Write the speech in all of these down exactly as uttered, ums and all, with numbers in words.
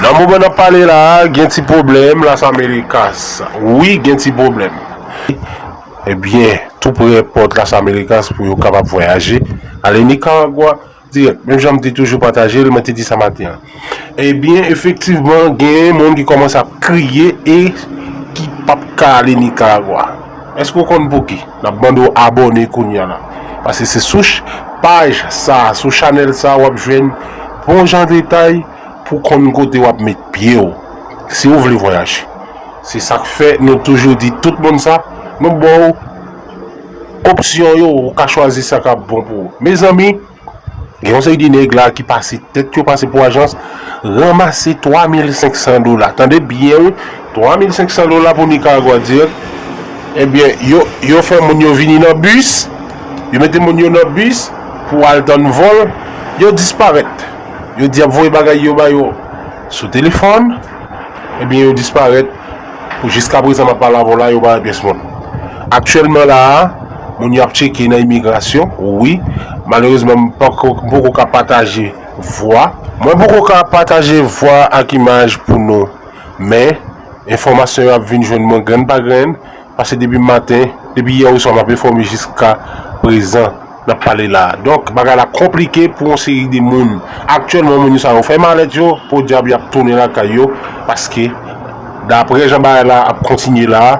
Nan moman n ap pale la a, gen ti pwoblèm Las Americas. Wi, gen ti pwoblèm. Ebyen, tou prè pòt Las Americas pou yo kapab vwayaje. Ale Nicaragua dirèk. Menm jan m te toujou pataje l, mwen te di sa maten an. Ebyen, efektivman, gen moun ki kòmanse ap kriye e ki p ap ka ale Nicaragua. Èske w konn pouki? N ap mande w abòne kounye a la. Paske se sou ch-, paj sa, sou chanèl sa, w ap jwenn bon jan detay pou konn kote w ap met pye w, si w vle vwayaje. Se sa k fè nou toujou di tout moun sa, nou ba w opsyon yo, ou ka chwazi sa k ap bon pou ou. Mezanmi, gen yon seri de nèg la ki pase tèt yo pase pou ajans, ranmase twa mil senk san dola. Tande byen, wi, twa mil senk san dola pou Nicaragua dirèk. Ebyen, yo, yo fè moun yo vini nan bis, yo mete moun yo nan bis pou al tann vòl, yo disparèt. Yo di y ap voye bagay yo ba yo sou telefòn, ebyen, yo disparèt. Pou jiskaprezan, m ap pale avè w la, yo pa wè pyès moun. Aktyèlman la a, moun yo ap tcheke nan imigrasyon, wi. Malerezman, m poko, m poko ka pataje vwa. Mwen poko ka pataje vwa ak imaj pou nou, men enfòmasyon yo ap vin jwenn mwen grenn pa grenn. Paske depi maten, depi yè oswa m ap enfòme jiska prezan n ap pale la a. Donk, bagay la konplike pou yon seri de moun. Aktyèlman, moun sa yo fè malèt yo, podyab y ap tounen lakay yo, paske, daprè jan bagay la ap kontinye la a,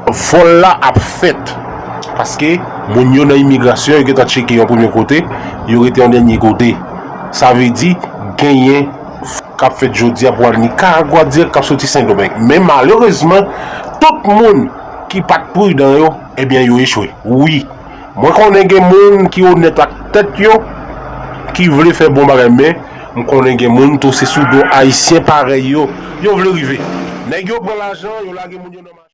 vòl la ap fèt. Paske, moun yo nan imigrasyon, yo gentan tcheke yon premye kote, yo rete yon dènye kote. Sa vle di, genyen k ap fèt jodi a pou al Nicaragua dirèk k ap soti Sendomeng. Men malerezman, tout moun ki pa t pridan yo, ebyen, yo echwe. Wi, mwen konnen gen moun ki onèt ak tèt yo, ki vle fè bon bagay, men m konnen gen moun tou se sou do ayisyen parèy yo, yo vle rive. Nèg yo pran lajan, yo lage moun yo nan